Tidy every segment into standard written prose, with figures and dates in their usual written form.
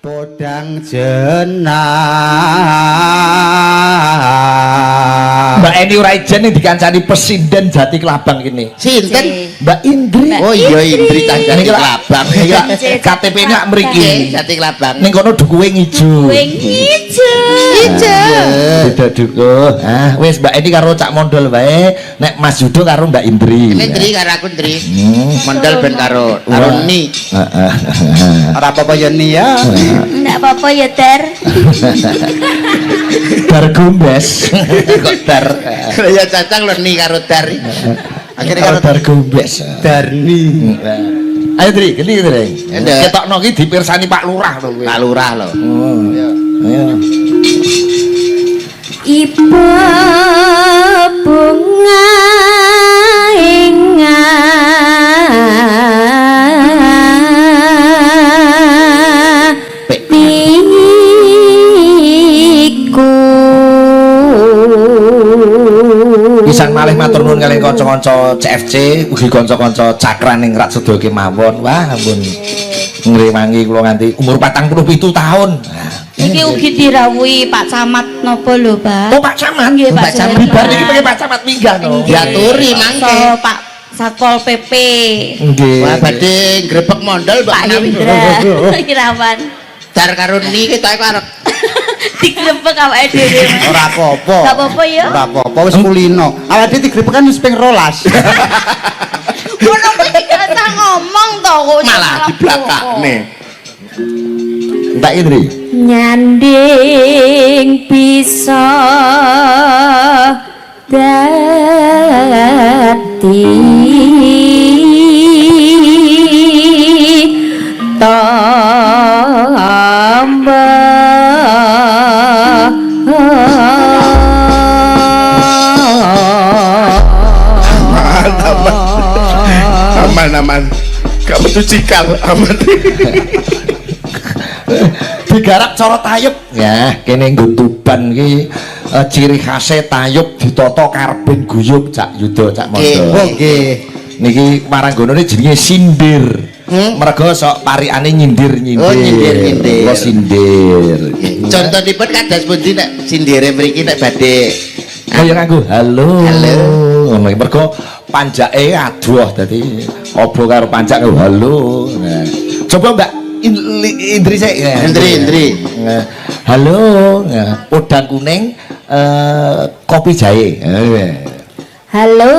Podang jenang. Mbak Eni ora ijen ning dikancani pesinden Jati Kelabang kene. Sinten? Mbak Indri. Oh iya, Indri Jati Kelabang. Iki KTP-ne lak mriki. Jati Kelabang. Ning kono dukuhe ngijo. Wing ijo. Ijo. Beda dukuh. Ah, wis Mbak Eni karo Cak Mondol wae, nek Mas Yudo karo Mbak Indri. Ini Indri karo aku Indri. Mondol ben karo karo Ni. Heeh. Ora apa-apa ya Ni ya. Ndak apa-apa ya, Dar. Dar gombes. Kok dar. Ya cacang lho Ni karo Dar. Akhirnya Karo karo dar gombes. Darni. Ayo Dri, geni Dri. Ndek. Ketokno ki dipirsani Pak Lurah to kowe. Pak Lurah lho. Oh. Ayo. Ibu bunga ing atiku. Pisan malih matur nuwun kaliyan kanca-kanca CFC, ugi kanca-kanca cakraning Ratsuda kemawon. Wah, ampun ngrewangi kula nganti umur 47 tahun. Nah, Iki ugi dirawuhi Pak Camat napa lho, Pak? Oh, Pak Camat. Nggih, Pak Pak Camat. Camat. Bibar niki pengen Pak Camat minggah no. Diaturi mangke. So, Pak Satpol PP. Nggih. Wah, badhe grebek mondol mbok Pak menawi. Hendra Irawan. Dar karo Ni kita iku arep Digrebek awake dhewe. Mas. ora apa-apa. Gak apa-apa ya. Ora apa-apa wis kulino. Awake dhewe digrebek kan wis ping 12. Ngono kuwi gak usah ngomong to kok. Malah diblakakne. Entek Indri. Nyanding bisa dadi tamba. Aman, aman. Aman, aman. Gak metu cikal, aman. Digarap cara tayub. Ya, kene nggo Tuban ki ciri khase tayub ditata karbin guyub Cak Yuda Cak Mondo. Oh nggih. Niki waranggonane jenenge sindir. Mergo sok parikane nyindir-nyindir. Oh, nyindir-nyindir. Oh, sindir. Contonipun kados pundi nek sindire mriki nek badhe Kaya nganggo halo. Halo. Ngono iki mergo panjake adoh dadi obo karo panjak nganggo halo. Nah. Coba Mbak Indri sik. Ya. Indri, Indri. Nah, halo, nah, udang kuning kopi jahe. Halo,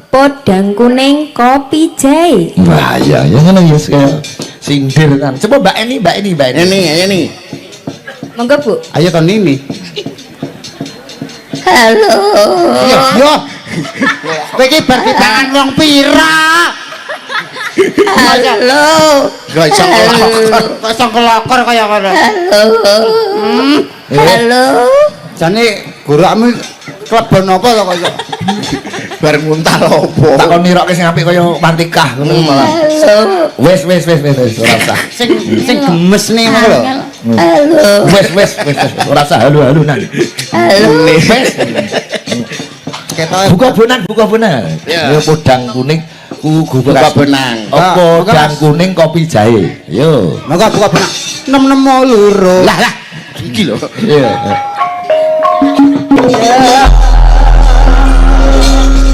podang kuning kopi jahe. Wah, iya, ya ngono ya kaya sindir kan. Coba Mbak Eni, Mbak Eni, Mbak Eni. Ini, ayo nih. Monggo, Bu. Ayo kon ini. Halo. Yo, yo. Kowe iki bar dipangan wong pira? Halo. Gak iso ngelokor. Kok iso ngelokor kaya ngono. Halo. Halo. Jane gurakmu klebon apa to kaya? Bar nguntal apa? Tak kon nirokke sing apik kaya mantikah ngono malah. Halo. Wis wis wis wis wis ora usah. Sing sing gemes nih ngono lho. Halo. Wis wis wis wis ora usah halu-halunan. Halo. Wis. Ketoke Buka bonang, buka bonang. Ya. Yo podang kuning ku Buka bonang. Oh, podang kuning kopi jahe. Yo. Monggo buka bonang. 662. Lah lah iki lho. Iya.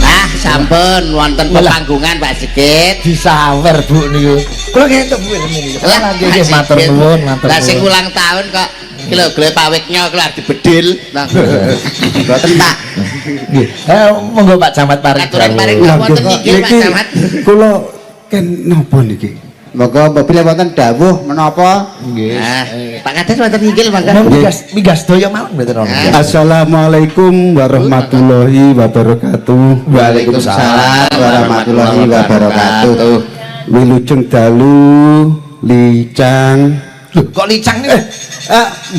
Ah, sampun wonten Lah. pepanggungan Pak Sigit. Disawer Bu niku. Kula ngentuk Bu niku. Lah, nggih nggih matur nuwun, matur Lah sing nuwun. ulang tahun kok iki lho gle pawiknya keluar dibedil. Nah. Mboten Pak. Nggih. Monggo Pak Camat paring. Aturan paring dawuh. wonten niki Pak Camat. Kula ken napa niki? Monggo mbok bilih wonten dawuh menapa? Nggih. Nah, Pak Kades wonten nginggil monggo. Monggo migas migas daya mawon mboten ono. Assalamualaikum warahmatullahi wabarakatuh. Waalaikumsalam warahmatullahi wabarakatuh. Wilujeng dalu licang. Lho, kok licang niku?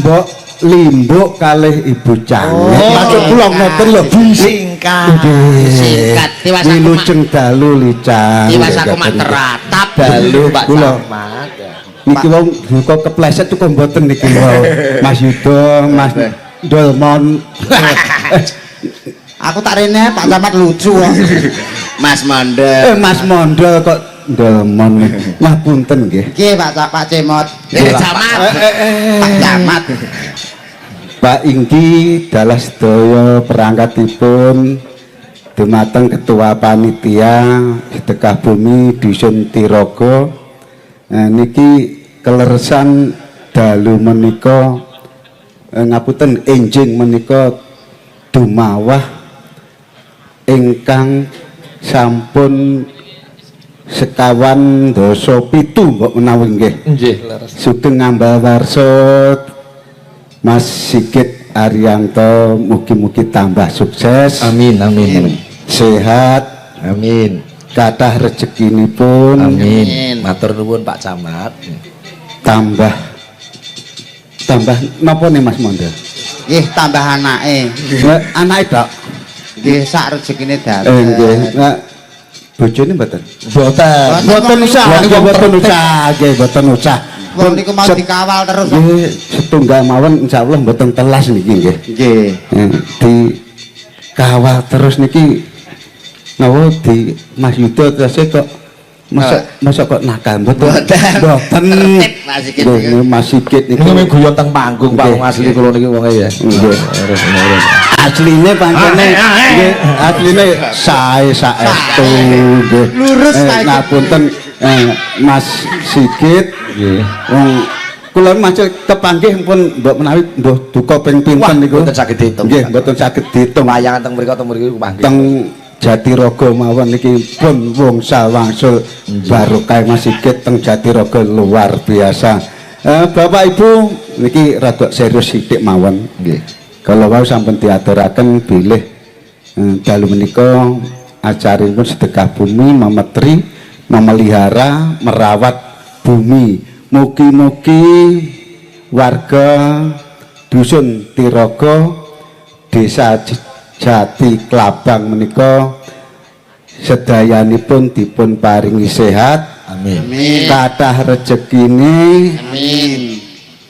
Mbok Limbuk kalih Ibu Cang. Oh, Maksud kula ngoten lho. Singkat. Singkat tiwas aku mak Wilujeng dalu licang. tiwas aku mak teratap. Dalu Pak Kula. Camat. Niki wong duka kepleset kok mboten niki wau. Mas Yuda, Mas Dolmon. Aku tak rene Pak Camat lucu kok. Mas Mondel. Mas Mondol kok Dolmon. Ngapunten nggih. Nggih, Pak Pak Cemot. Eh, Camat. Pak Camat. Pak Inggi dalah sedaya perangkatipun dumateng Ketua Panitia Sedekah Bumi Dusun Tirogo. Niki keleresan dalu menika, ngapunten, enjing menika dumawah ingkang sampun 97 mbok menawi nggih. Nggih, leres. Sugeng ngambal warsa Mas Sigit Arianto, mugi-mugi tambah sukses. Amin, amin. Sehat. Amin. Kathah rezekinipun. Amin. Matur nuwun, Pak Camat. Tambah tambah napa nih, Mas Mondo? Nggih, tambah anake. Lah, anake tok. Nggih, sak rezekine Eh, nggih. dados. Nah, bojone mboten? Mboten. Mboten usah, Wong nggih, mboten tertib. usah, nggih, mboten usah. Wong niku mau dikawal terus. Nggih, setunggal mawon insyaallah mboten telas niki nggih. Nggih. Dikawal terus niki napa di Mas Yudo terus kok masa masa kok nakal mboten? Mboten. Mboten. Tertib, Mas Sigit Nggih, niku. nggih, Mas Sigit niku. Niku mung guyon teng panggung, Pak, Nggih. wong asli kula niki wonge ya. Nggih. Terus terus. Asline pancene nggih, asline sae saestu nggih. Lurus, Pak Sigit. Ngapunten, Mas Sigit. Nggih. Wong kula masih kepanggih pun mbok menawi mbuh duka ping pinten niku. Mboten saged diitung. Nggih, mboten saged diitung. Wayangan teng mriku, teng mriku panggih. Teng Jatirogo mawon niki pun wongsa wangsul barokah Mas Sigit teng Jatirogo luar biasa. Bapak Ibu, niki rada serius sithik mawon. Nggih. Kalau wau sampun diaturaken bilih dalu menika acaripun sedekah bumi, memetri, memelihara, merawat bumi. Mugi-mugi warga Dusun Tirogo, Desa Jati Klabang menika sedayanipun dipun paringi sehat, Amin. Amin. kathah rezekine, Amin.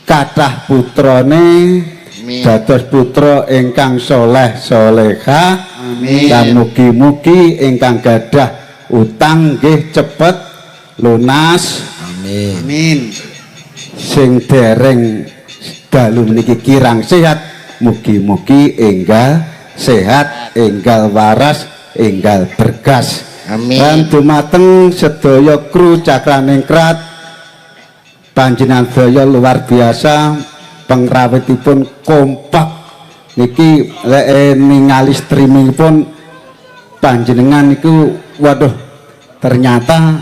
kathah putrane, Amin. dados putra ingkang soleh solehah. Amin. Lan mugi-mugi ingkang gadah utang nggih cepet lunas. Amin. Amin. Sing dereng dalu meniki kirang sehat, mugi-mugi enggal sehat, enggal waras, enggal bergas. Amin. Lan dumateng sedaya kru Cakraningrat, panjenengan sedaya luar biasa pengrawitipun, kompak niki. Lek ningali streaming pun panjenengan niku, waduh, ternyata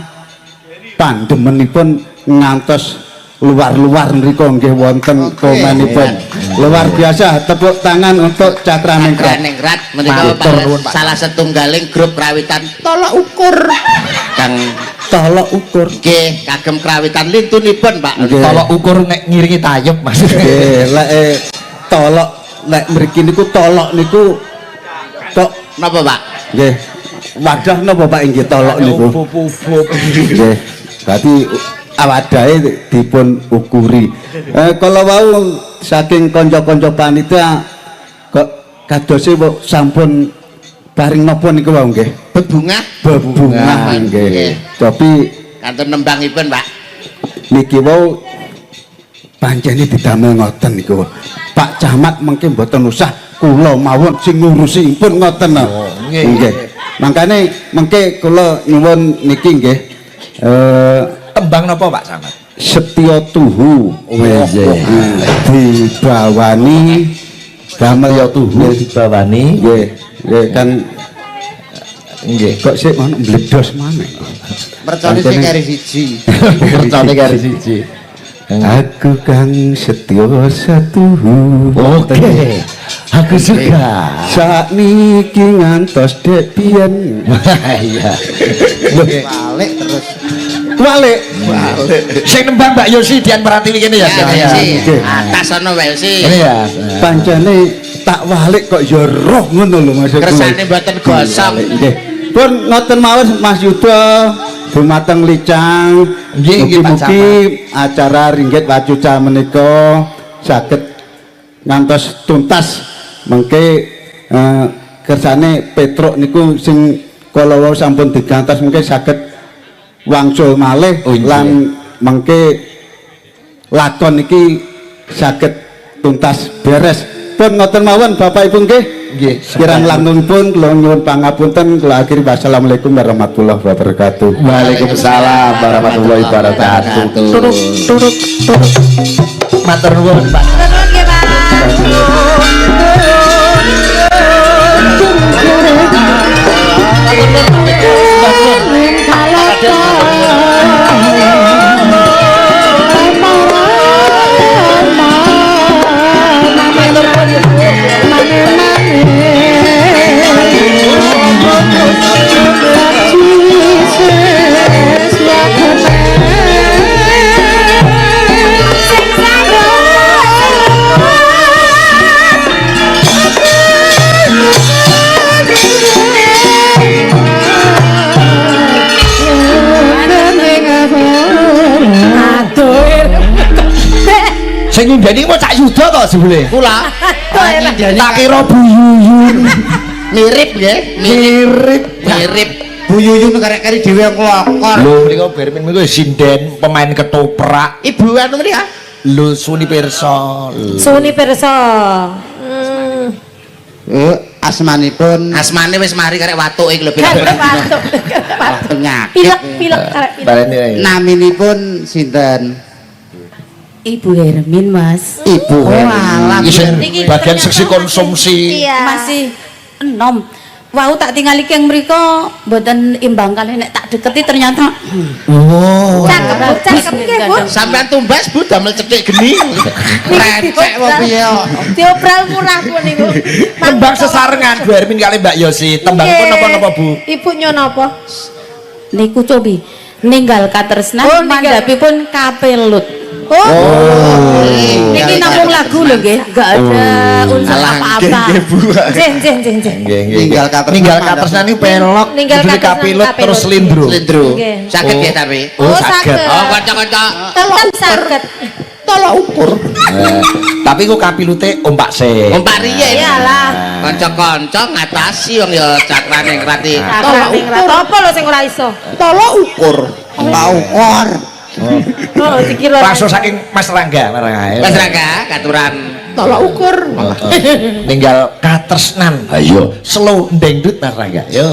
pandemenipun ngantos luar-luar mriku nggih wonten komenipun. Luar biasa, tepuk tangan untuk Cakraningrat. Cakraningrat menika Matur nuwun, Pak. salah setunggaling grup krawitan tolok ukur kang Tolok ukur. Nggih, kagem krawitan lintunipun, Pak. Nggih. Tolok ukur nek ngiringi tayub, Mas. Nggih, lek tolok, lek mriki niku tolok niku kok Napa, Pak? Nggih, wadah napa, Pak, inggih tolok niku? Nggih, berarti wadahe dipun ukuri. Kala wau saking kanca-kanca panitia kok kadose kok sampun paring napa niku wau nggih? Bebungah. Bebungah nggih. Nggih. Tapi Kantun nembangipun, Pak. Niki wau pancene didamel ngoten niku. Pak Camat mengke mboten usah, kula mawon sing ngurusi pun ngoten. Oh, nggih. Nggih. Mangkane mengke kula nyuwun niki nggih. Tembang napa, Pak Camat? Setya Tuhu. Oh, iya. Dibawani damel Ya tuhu dibawani. Nggih, nggih kan. Nggih. Kok sik ono mbledos maneh. Mercone sing keri siji. Mercone kari siji. Aku kang setya satuhu. Oke. Aku suka. Sakniki ngantos dek biyen. Iya. Balik terus. Balik. Sing nembang Mbak Yosi Dian Pratiwi kene ya. Ya, ya. Yosi. Nggih. Atas ana Mbak Yosi. Ini ya. Pancene tak walik kok ya roh ngono lho maksud kula. Kersane mboten gosong. Nggih. Pun ngoten mawon, Mas Yuda, dumateng Licang. Nggih, nggih, Pak. Mugi-mugi acara Ringgit Wacuca menika saged ngantos tuntas mengke. Kersane Petruk niku sing kala wau sampun digantos mengke saged wangsul malih Oh, iya. lan mengke lakon iki saged tuntas beres. Pun ngoten mawon Bapak Ibu nggih. Nggih. Kirang langkungipun kula nyuwun pangapunten, kula akhiri wassalamualaikum warahmatullahi wabarakatuh. Waalaikumsalam warahmatullahi wabarakatuh. Turuk turuk turuk. Matur nuwun, Pak. Matur nuwun nggih, Pak. Sing nyindeni mau Cak Yuda to jebule. Kula Tak kira Bu Yuyun. mirip nggih, Mirip. mirip. Bu Yuyun karek-kari dhewe nglokor. Lho mriku Bermin mriku sinden pemain ketoprak. Ibu anu mriki. Lho Suni Pirsa. Suni Pirsa. Asmanipun Asmane wis mari karek watuke iki lho Karek watuk. penyakit. Pilek pilek karek pilek. Baleni. Naminipun sinten? Ibu Hermin, Mas. Ibu Hermin. Iki sing Niki bagian ternyata seksi konsumsi. Iya. Masih enom. Wau tak tingali keng mriko mboten imbang kalih nek tak deketi ternyata Oh. Cakep, Bu. Cakep nggih, Bu. Sampean tumbas Bu damel cethik geni. Recek apa piye kok? Diobral murah Bu niku. Tembang sesarengan Bu Hermin kali Mbak Yosi. Tembangipun Nggih. napa-napa Bu? Ibu nyo napa? niku cobi ninggal katresnan Oh, ninggal. mandhapipun kapelut. Oh. Niki namung lagu lho nggih, enggak ada unsur Alah, apa-apa. nggih, Bu. Nggih, nggih, nggih, nggih. Nggih, nggih. Ninggal katresnan Ninggal mandhap. katresnan iki pelok, Ninggal judule katresnan kapilut kapilut. terus slindro. Slindro. Nggih. Saged nggih tapi. Oh, Oh, saged. saged. Oh, kanca-kanca. Tetep saged. Tolok ukur. Tapi kok kapilute ompak sih. Ompak riyen. Iyalah. Kanca-kanca ngatasi wong ya cakrane ngrati. Tolok ukur. Apa lho sing ora iso? Tolok ukur. Tolok ukur. Oh, dikira. Langsung saking Mas Rangga, Mas Rangga. Mas Rangga katuran Tolok ukur. Ninggal katresnan. Ayo, slow ndengdut Mas Rangga. Yo.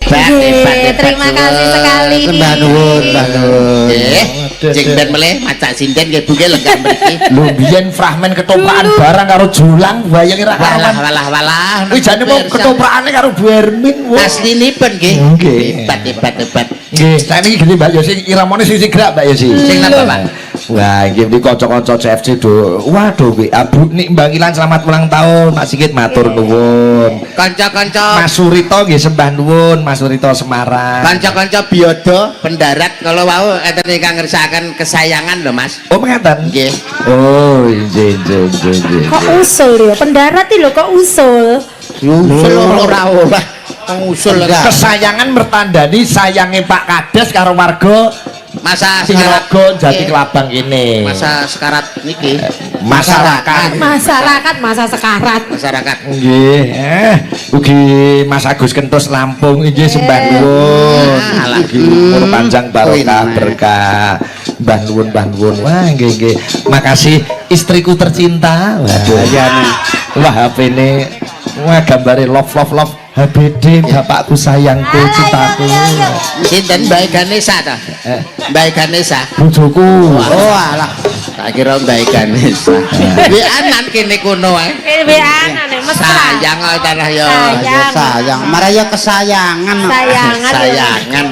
Hebat, hebat, hebat. Terima kasih sekali. Mbah nuwun, mbah nuwun. Nggih. Jeng ben melih macak sinden nggih Bu nggih lenggah mriki. Lho biyen fragmen ketoprakan barang karo Julang bayangi ra Walah karuan. walah walah. Kuwi jane mau ketoprakane karo Bu Hermin. Wah. Aslinipun nggih. Nggih. Hebat hebat hebat. Nggih, saiki gini Mbak Yosi, iramane sing sing gerak Mbak Yosi. Sing napa, Pak? Wah, nggih mriki kanca-kanca CFC do. Waduh, WA Bu Nik Bangilan selamat ulang tahun, Mas Sigit matur nuwun. Kanca-kanca Mas Surito nggih sembah nuwun, Mas Surito Semarang. kanca-kanca biodo pendarat kalau wau enten ingkang ngersakaken kesayangan lho Mas. Oh, mengatakan? Nggih. Oh, nggih nggih nggih nggih. Kok usul ya? Pendarat iki lho kok usul. Usul ora ora. Usul ora. Kesayangan mertandani sayange Pak Kades karo warga Masa sekarat Singaraga Jati Kelabang kene. Masa sekarat niki Masyarakat. Masyarakat masa sekarat. masyarakat. Nggih, ugi Mas Agus Kentus Lampung inggih sembah nuwun. Alah. Ugi umur panjang barokah Wih, berkah. Mbah nuwun, mbah nuwun. Wah, nggih nggih. Makasih istriku tercinta. Waduh. Wah, HP-ne wah gambare love love love HBD bapakku sayangku cintaku. Sinten Mbak Ganesha ta? Mbak Ganesha. Bojoku. Oh alah. Tak kira Mbak Ganesha. WA-nan kene kono ae. WA-an mesra. Sayang kok tanah ya. Sayang. Ya sayang, marah ya kesayangan. Sayangan. Sayangan.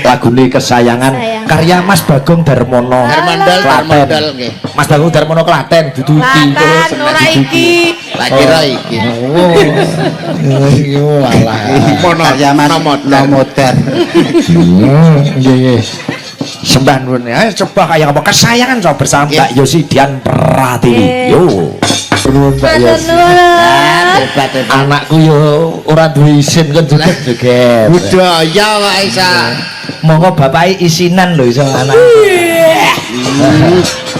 Lagune kesayangan Sayang. karya Mas Bagong Darmono. Darmondol, Klaten. Darmondol nggih. Mas Bagong Darmono Klaten dudu iki. Klaten ora iki. Tak kira iki. Oh. Iya alah. Karya Mas Nomodar. Nggih nggih. Sembah nuwun. Ayo coba kayak apa kesayangan coba bersama Mbak Yosi Dian Pratiwi. Yo. Nuwun Mbak Matur Yosi. nuwun. Hebat hebat. Anakku yo ora duwe isin kon joget-joget. Budaya kok isa. Monggo bapake isinan lho iso anak.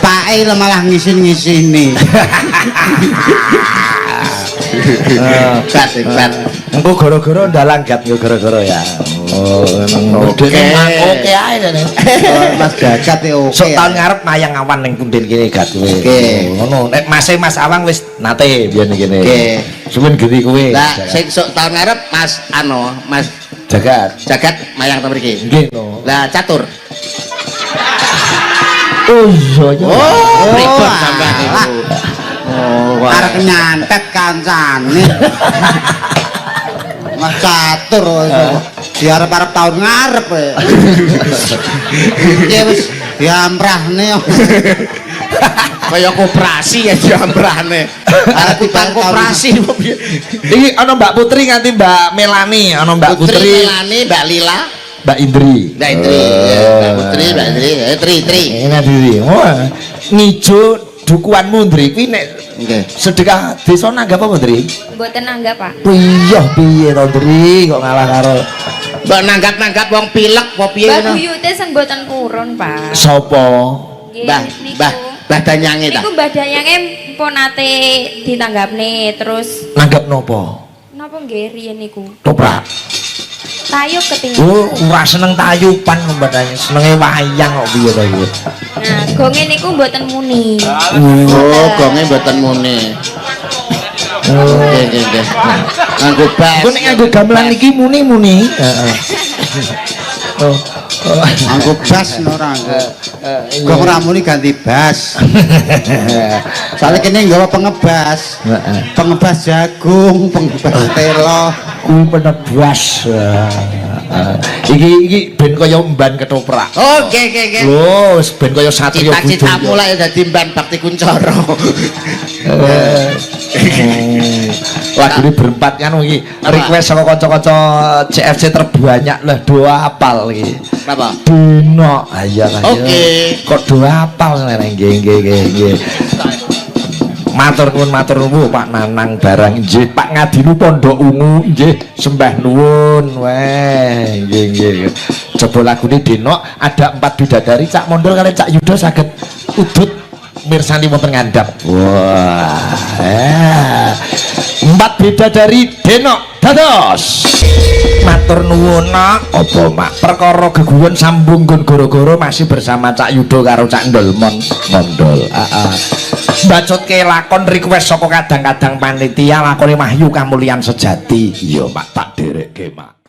Pake lho malah ngisin-ngisini. Hebat, hebat. Engko gara-gara ndalang gat engko gara-gara ya. Oh, Oke. Oke ae jane. Mas Jagat ya oke. Sok tahun ngarep mayang awan ning punden kene gat kowe. Oke. Ngono. Nek Mase Mas Awang wis nate biyen kene. Oke. Suwun geri kowe. Lah sing sok tahun ngarep Mas ano, Mas Jagat. Jagat mayang to mriki. Nggih no. Lah catur. Oh iya iya. Oh, pripun sampean alah. niku? Oh, wah. Arep nyantet kancane. Mas catur diarep-arep tahun ngarep kowe. Iki wis diamprahne. Kaya koperasi ya diamprahne. Arep Utang koperasi apa piye? Iki ana Mbak Putri nganti Mbak Melani, ana Mbak Putri, Putri, Melani, Mbak Lila, Mbak Indri. Mbak Indri, ya, Mbak Putri, Mbak Indri, Tri, Tri. Ini diri. Wah, ngijo dukuanmu Ndri kuwi nek Nggih. sedekah desa nanggap apa Ndri? Mboten nanggap, Pak. Piye piye to Ndri kok ngalah karo Mbak nanggap-nanggap wong pilek apa piye Mbah ngono? buyute sing mboten purun, Pak. sapa? Nggih, Mbah, niku. Mbah, Mbah Danyange ta? Niku Mbah Dayange pun nate ditanggapne terus Nanggap nopo? napa nggih riyen niku? Toprak. Tayub ketinggalan. Oh, ora seneng tayupan mbadane, senenge wayang kok piye to iki. Nah, gonge niku mboten muni. Oh, gonge mboten muni. Nggih, nggih, nggih. Nganggo bas. Engko nek nganggo gamelan iki muni-muni. Heeh. Oh. Oh. Anggo bas no ora anggo. Gong ora muni ganti bas. Soale kene nggawa pengebas. Heeh. Pengebas jagung, pengebas telo. Kuwi penebas. Heeh. Iki iki ben kaya mban ketoprak. Oh, nggih, nggih, nggih. Lho, wis ben kaya satria Cita-citamu budaya. lah ya dadi Mban Bakti Kuncoro. Lagune berempat kan iki. Request sama kanca-kanca CFC terbanyak lah doa apal iki. Napa? Dino. Ayo ayo. Oke. Kok doa apal nggih nggih nggih nggih. Matur nuwun Pak Nanang barang nggih, Pak Ngadinu Pondok Ungu nggih, sembah nuwun. Weh, nggih nggih. Coba lagune Denok ada empat bidadari Cak Mondol kalian Cak Yudo saged udut mirsani wonten ngandhap. Wah. Empat bidadari Denok dados. Matur nuwun nak apa mak perkara geguwon sambung nggon goro-goro masih bersama Cak Yudo karo Cak Ndolmon Mondol. Heeh. Bacotke lakon request saka kadang-kadang panitia lakone Wahyu Kamulyan Sejati. Iya mak tak derekke mak.